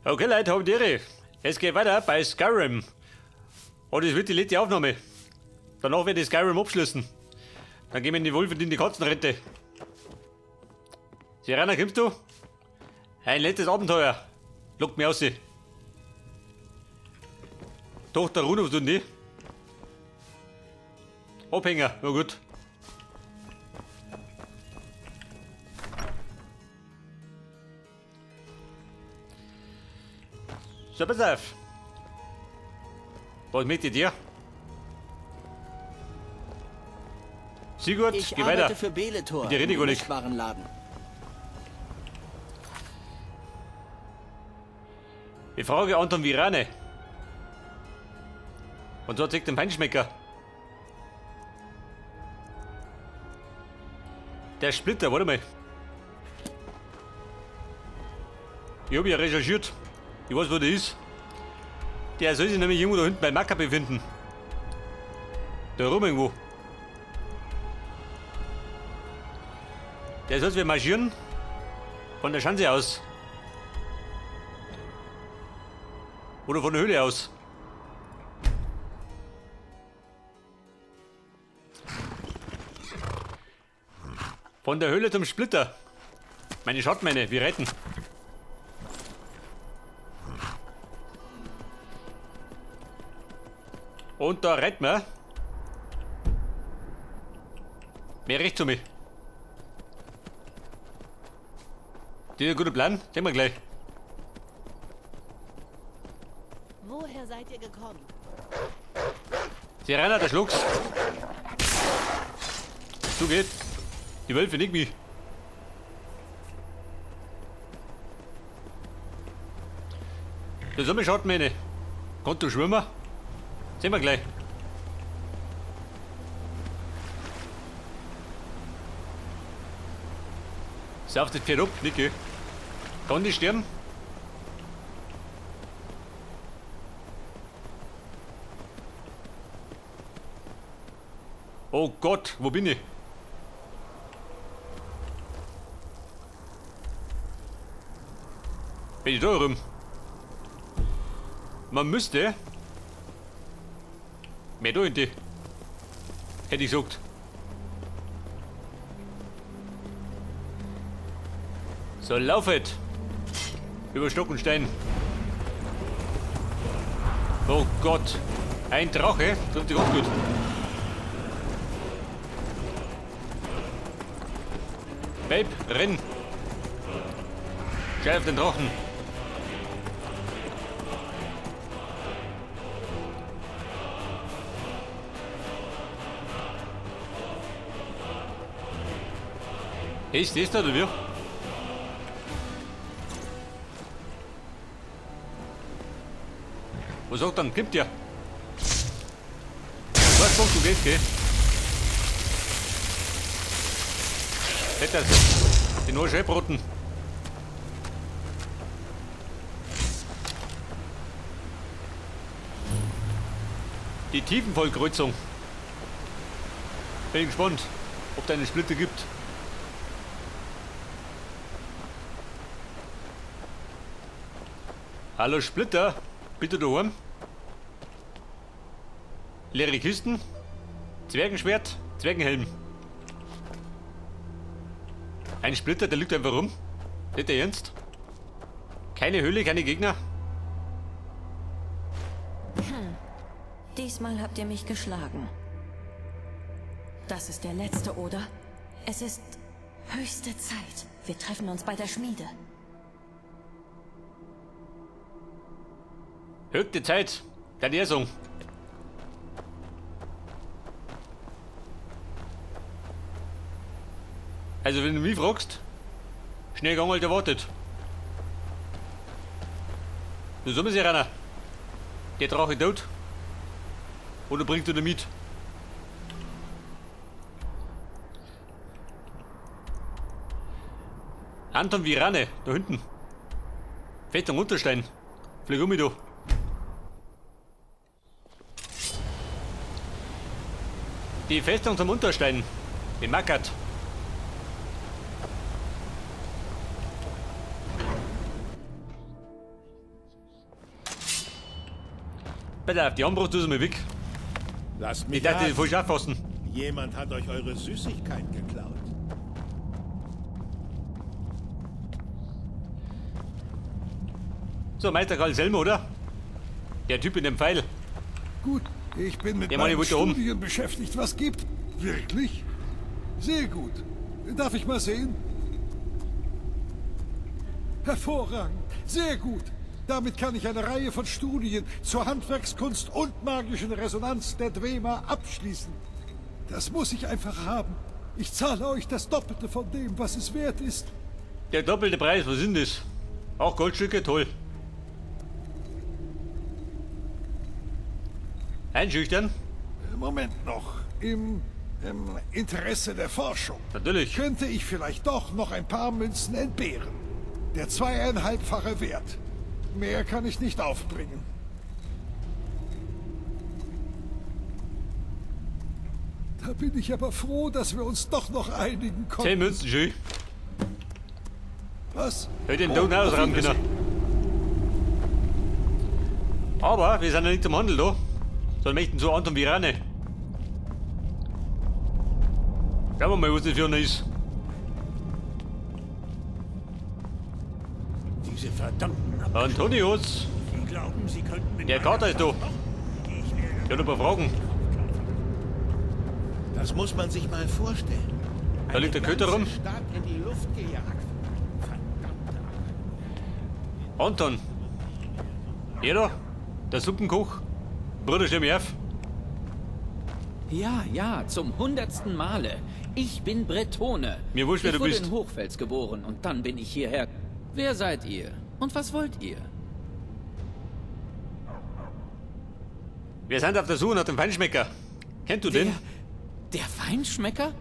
Okay, Leute, hab die Ehre. Es geht weiter bei Skyrim. Und es wird die letzte Aufnahme. Danach werde ich Skyrim abschließen. Dann gehen wir in die wohlverdiente Katzenrente. Serana, kommst du? Ein letztes Abenteuer. Lockt mich aus. Tochter Rune, was tun die? Abhänger, na gut. So, pass auf. Was möchte ich dir? Sigurd, Ich geh weiter. arbeite für Beletor, Mit dir rede ich im gar nicht. Mischwarenladen. Ich frage Anton Virane. Und so zeigt den Feinschmecker. Der Splitter, warte mal. Ich hab ja recherchiert. Ich weiß, wo der ist. Der soll sich nämlich irgendwo da hinten bei Macker befinden. Da rum irgendwo. Der soll wir marschieren. Von der Schanze aus. Oder von der Höhle aus. Von der Höhle zum Splitter. Meine Schattmänner, wir retten. Und da retten wir. Mehr rechts zu mir. Das ist ein guter Plan, sehen wir gleich. Woher seid ihr gekommen? Serena, der Schlucks. So geht. Die Wölfe nicht mich. Das ist schaut meine. Kannst du schwimmen? Sehen wir gleich. Sauf das Pferd ab, Niki. Kann die sterben? Oh Gott, wo bin ich? Bin ich da rum? Man müsste mehr da in die. Hätte ich gesagt. So, laufet! Über Stock und Stein. Oh Gott! Ein Drache! Trifft sich auch gut. Babe, renn! Schau auf den Drachen! Hey, ist das da oder wie? Was sagt dann? Kommt der? Was sagst du, gehst, gell? Hätte das. Den Arsch einbraten. Die Tiefenvollkreuzung. Bin gespannt, ob da eine Splitter gibt. Hallo Splitter, bitte daheim. Leere Kisten, Zwergenschwert, Zwergenhelm. Ein Splitter, der liegt einfach rum. Nicht der Ernst? Keine Höhle, keine Gegner. Diesmal habt ihr mich geschlagen. Das ist der letzte, oder? Es ist höchste Zeit. Wir treffen uns bei der Schmiede. Höchste Zeit. Deine Ersung. Also wenn du mich fragst, schnell gegangen, Alter, wartet. Du soll sich einer. Der Drache tot. Oder bringt du den mit? Anton Virane, da hinten. Festung Unterstein. Flieg um mich, du. Die Festung zum Unterstein. In Mackert. Bitte auf, die Armbrust ist mal weg. Lasst mich Ich dachte, die raten. voll scharf fassen. Jemand hat euch eure Süßigkeit geklaut. So, Meister Karl Selmo, oder? Der Typ in dem Pfeil. Gut, ich bin mit Der Mann, meinen wollte um. Studien beschäftigt. Was gibt? Wirklich? Sehr gut. Darf ich mal sehen? Hervorragend. Sehr gut. Damit kann ich eine Reihe von Studien zur Handwerkskunst und magischen Resonanz der Dwemer abschließen. Das muss ich einfach haben. Ich zahle euch das Doppelte von dem, was es wert ist. Der doppelte Preis, was sind das? Auch Goldstücke, toll. Einschüchtern? Moment noch. Im Interesse der Forschung. Natürlich. Könnte ich vielleicht doch noch ein paar Münzen entbehren. Der 2,5-fache Wert. Mehr kann ich nicht aufbringen. Da bin ich aber froh, dass wir uns doch noch einigen konnten. 10 Münzen, schön. Was? Hätte den Ton ausrauben können. Aber wir sind ja nicht zum Handel da, sondern möchten zu Anton Virane. Schauen wir mal, was das für einer ist. Diese verdammten Antonius! Die glauben, sie könnten mit Der Kater ist da. Ich Ich hab noch ein paar Fragen. Das muss man sich mal vorstellen. Da liegt der Köter rum. Stadt in die Luft gejagt. Verdammte Anton. Er da? Der Suppenkoch? Bruder, stell mich auf. Ja, ja, zum 100. Male. Ich bin Bretone. Mir wurscht, wer ich du wurde bist. in Hochfels geboren und dann bin ich hierher. Wer seid ihr? Und was wollt ihr? Wir sind auf der Suche nach dem Feinschmecker. Kennst du den? Der Feinschmecker?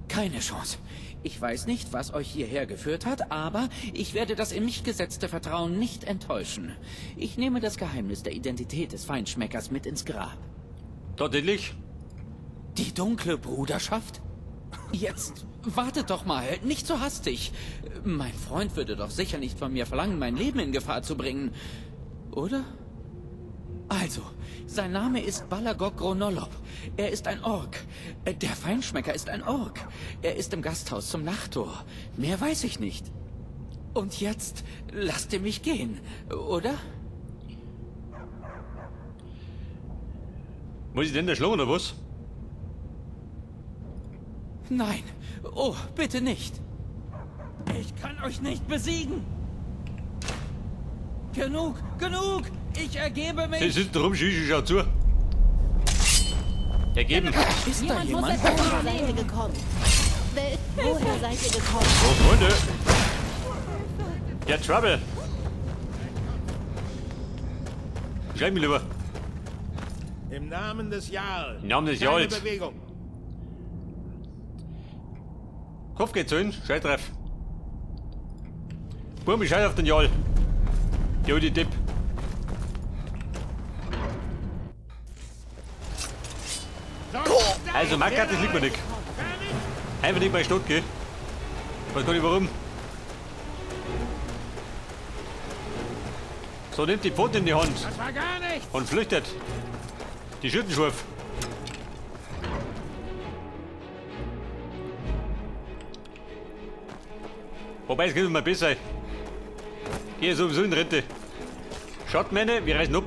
Keine Chance. Ich weiß nicht, was euch hierher geführt hat, aber ich werde das in mich gesetzte Vertrauen nicht enttäuschen. Ich nehme das Geheimnis der Identität des Feinschmeckers mit ins Grab. Tatsächlich? Die dunkle Bruderschaft? Jetzt wartet doch mal, nicht so hastig. Mein Freund würde doch sicher nicht von mir verlangen, mein Leben in Gefahr zu bringen. Oder? Also, sein Name ist Balagog Gronolob. Er ist ein Ork. Der Feinschmecker ist ein Ork. Er ist im Gasthaus zum Nachttor. Mehr weiß ich nicht. Und jetzt lasst ihr mich gehen, oder? Muss ich denn da schlagen, oder was? Nein. Oh, bitte nicht. Ich kann euch nicht besiegen. Genug, genug. Ich ergebe mich. Sie sitzen rum, schießen, schau zu. Ergeben. Ist da Jemand muss jemand? etwas. Woher seid ihr gekommen? Woher seid ihr gekommen? Oh, Freunde. Ja, Trouble. Schreib mir lieber. Im Namen des Jarl. Im Namen des Keine Jarls. Bewegung. Kopf geht zu hin, scheiß drauf. Bub, ich scheiß auf den Jarl. Jo, die Tipp. Also, Macker, das liegt mir nicht. Einfach nicht bei Stadt, gell? Weiß gar nicht warum. So, nimmt die Pfote in die Hand. Das war gar nichts. Und flüchtet. Die Schüttenschurf. Wobei, es geht immer besser. Hier ist sowieso in Rente. Schaut meine, wir reisen ab.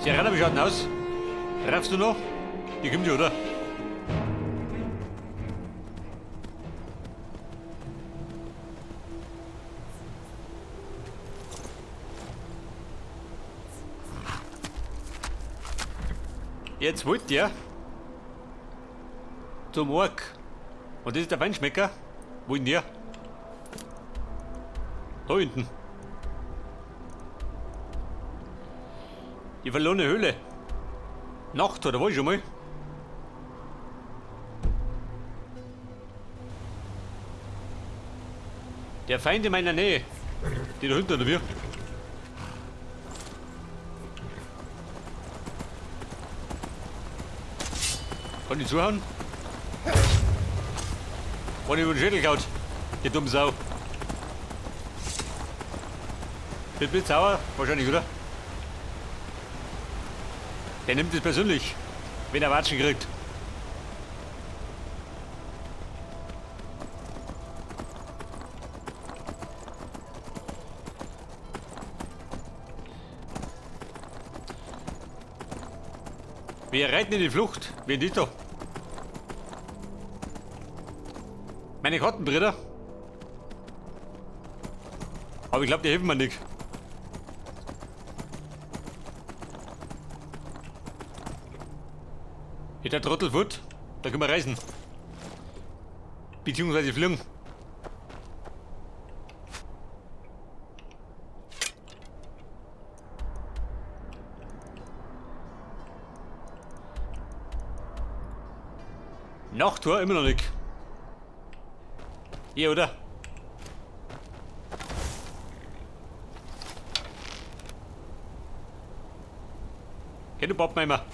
Serena, wie schaut denn aus? Raffst du noch? Die kommt schon, oder? Jetzt wollt ihr zum Ork. Und das ist der Feinschmecker. Wo ist denn der? Da hinten. Die verlorene Höhle. Nacht, oder war ich schon mal? Der Feind in meiner Nähe. Die da hinten, oder wie? Kann ich zuhauen? Kann ich über den Schädel gehauen? Die dumme Sau. Wird blitz sauer? Wahrscheinlich, oder? Der nimmt es persönlich, wenn er Watschen kriegt. Wir reiten in die Flucht. Wen die da? Meine Kartenbrüder. Aber ich glaube, die helfen mir nicht. Hier der Trottelfoot, da können wir reisen. Beziehungsweise fliegen. Nachttor immer noch nicht. Hier, oder? Geh du Pappenheimer.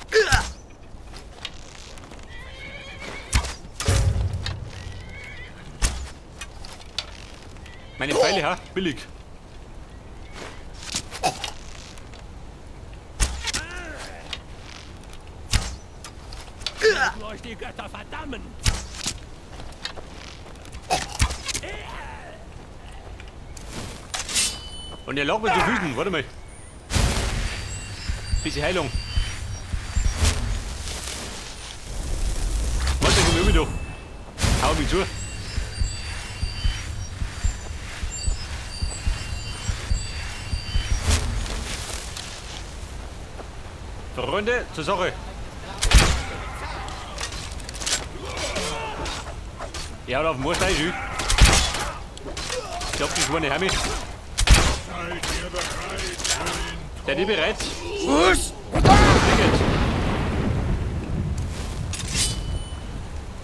Meine Pfeile, ha? Billig. Euch die Götter verdammen! Und ihr lauft mir zu Füßen. Warte mal. Bisschen Heilung. Warte, komm ich wieder. Hau mich zu. Freunde, zur Sache. Ja, auf dem Arsch rein, Ich glaub, die Schweine haben mich. Seid ihr bereit? Was?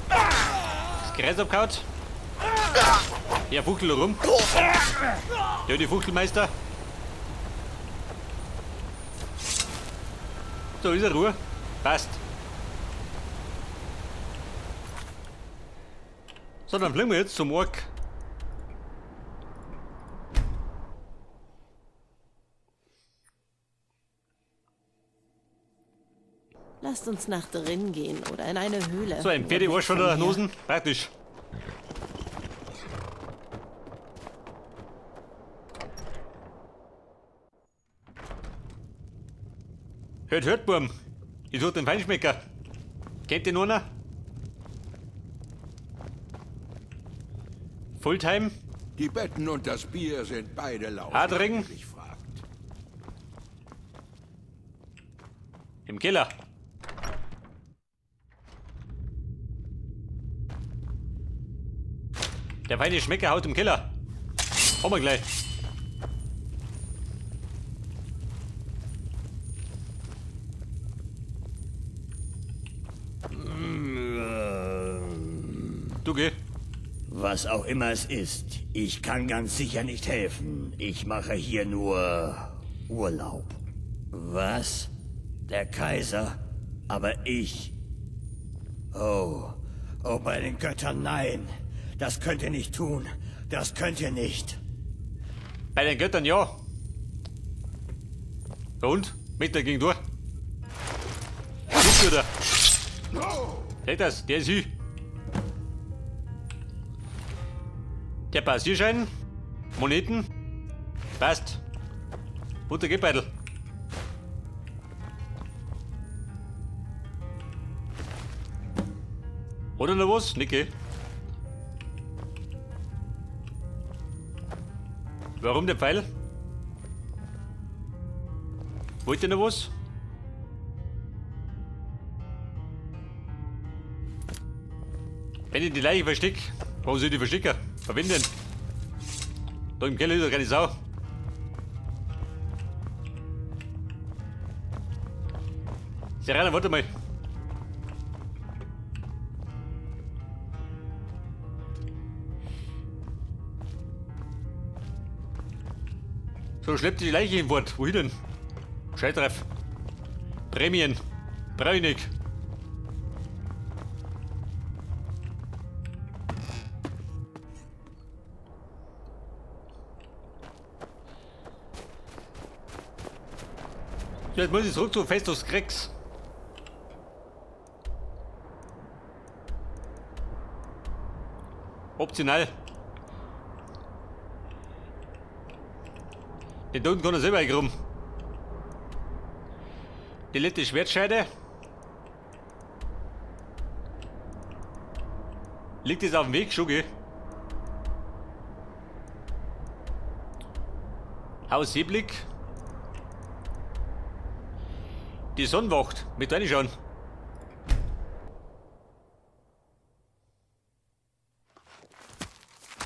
Das Kreuz abgehauen. Ja, Fuchtel rum. Ja, die Fuchtelmeister. So, ist er Ruhe. Passt. So, dann fliegen wir jetzt zum Ork. Lasst uns nach drin gehen oder in eine Höhle. So, ein Pferdearsch von der Nosen. Praktisch. Hört, hört, Burm. Ich suche den Feinschmecker. Kennt den einer? Fulltime? Die Betten und das Bier sind beide laut. Hadring? Im Keller. Der feine Schmecker haut im Keller. Haben wir gleich. Du geh. Was auch immer es ist, ich kann ganz sicher nicht helfen. Ich mache hier nur Urlaub. Was? Der Kaiser? Aber ich... Oh, oh, bei den Göttern, nein. Das könnt ihr nicht tun. Das könnt ihr nicht. Bei den Göttern, ja. Und? Mit dagegen durch. Gut, oder? Seht das? Der ist hier. Der Passierschein, Moneten, passt. Butter Geldbeutel. Oder noch was? Nicke. Warum der Pfeil? Wollt ihr noch was? Wenn ich die Leiche versteck, warum soll ich die verstecken? Verwenden. Da im Keller ist doch keine Sau. Serena, warte mal. So, schleppt die Leiche hinfort. Wohin denn? Scheitreif. Prämien. Bräunig. Jetzt muss ich zurück zu Festus Krex. Optional. Den Toten kann er selber eingraben. Die letzte Schwertscheide. Liegt es auf dem Weg, schon, gell? Haus Seeblick. Die Sonnenwacht. Mit reinschauen.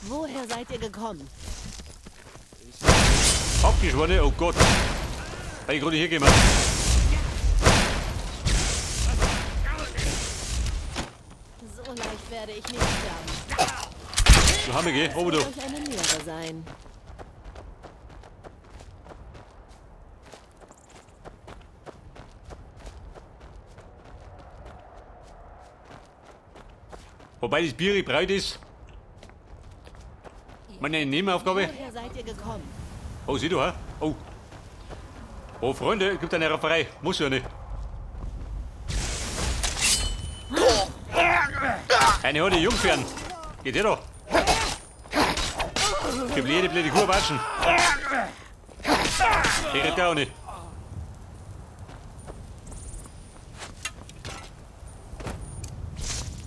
Woher seid ihr gekommen? Abgeschworene, oh Gott. Weil ich gerade hier gekommen. So leicht werde ich nicht sterben. Du Hammer, geh. Oben du. Euch eine Lehre sein. Wobei das Bier breit ist. Meine Nebenaufgabe. Woher seid ihr gekommen? Oh, sieh du, hä? Oh. Oh, Freunde, es gibt eine Rafferei. Muss ja nicht. Eine Horde Jungfern. Geht ihr doch. Gibt jede blöde Kuh watschen. Ich red gar nicht.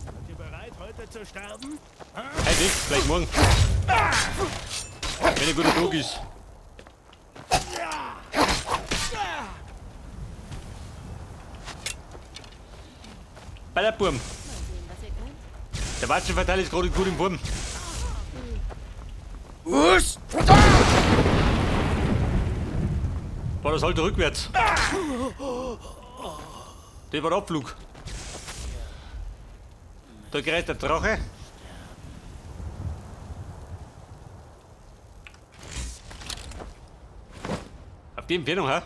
Seid ihr bereit, heute zu sterben? Heute nicht, vielleicht morgen. Wenn ein guter Tag ist. Bei der Burm. Der Watschenverteiler ist gerade gut in Form. War das halt rückwärts. Das war der Abflug. Da gerät der Drache. Auf die Entfernung, hä?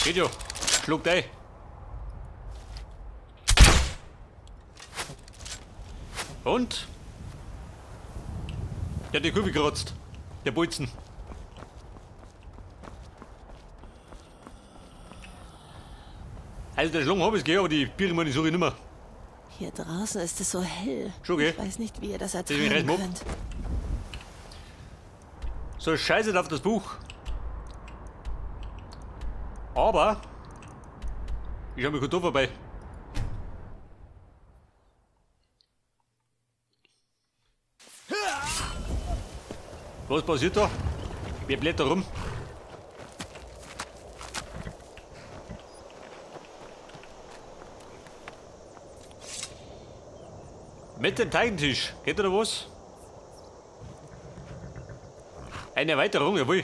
Geht ja. Schluckt ein. Und? Der hat die Kurve gerotzt. Der Bolzen. Also der Schlong hab ich gegeben, aber die Birne suche ich nicht mehr. Hier draußen ist es so hell. Schon, gell? Ich weiß nicht, wie ihr das Deswegen ertragen reißen wir ab. könnt. So scheiße auf das Buch. Aber ich habe mich gut da vorbei. Was passiert da? Wer blättert rum? Mit dem Teigentisch. Geht da was? Eine Erweiterung, jawohl.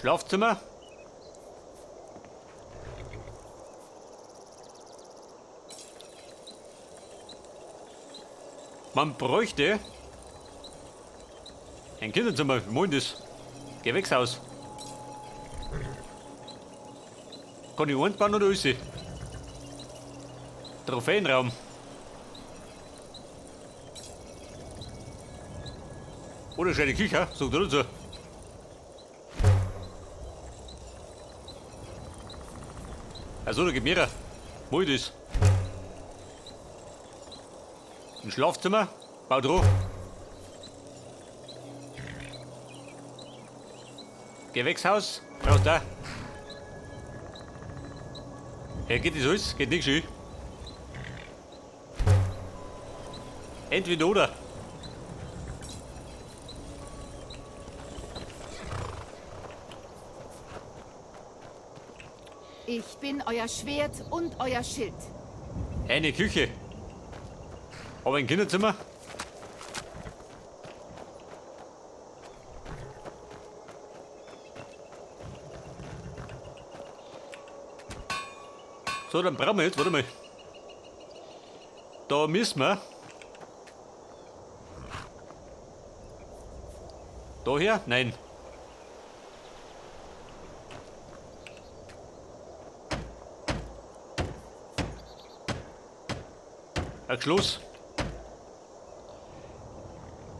Schlafzimmer. Man bräuchte ein Kinderzimmer, wie das? Gewächshaus. Kann ich eins bauen oder alles? Trophäenraum. Oder schöne Küche, sagt er dazu. Also, da gibt mehrere. Wo ist das? Ein Schlafzimmer, baut drauf. Gewächshaus, brauchst du da. Ja, geht das alles? Geht nicht schön. Entweder oder. Ich bin euer Schwert und euer Schild. Eine Küche. Aber ein Kinderzimmer? So, dann brauchen wir jetzt, warte mal. Da müssen wir. Daher? Nein. Ein Schloss.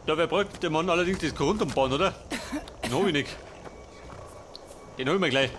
Dabei bräuchte man allerdings das Grundumbahn, oder? Den hab ich nicht. Den holen wir gleich.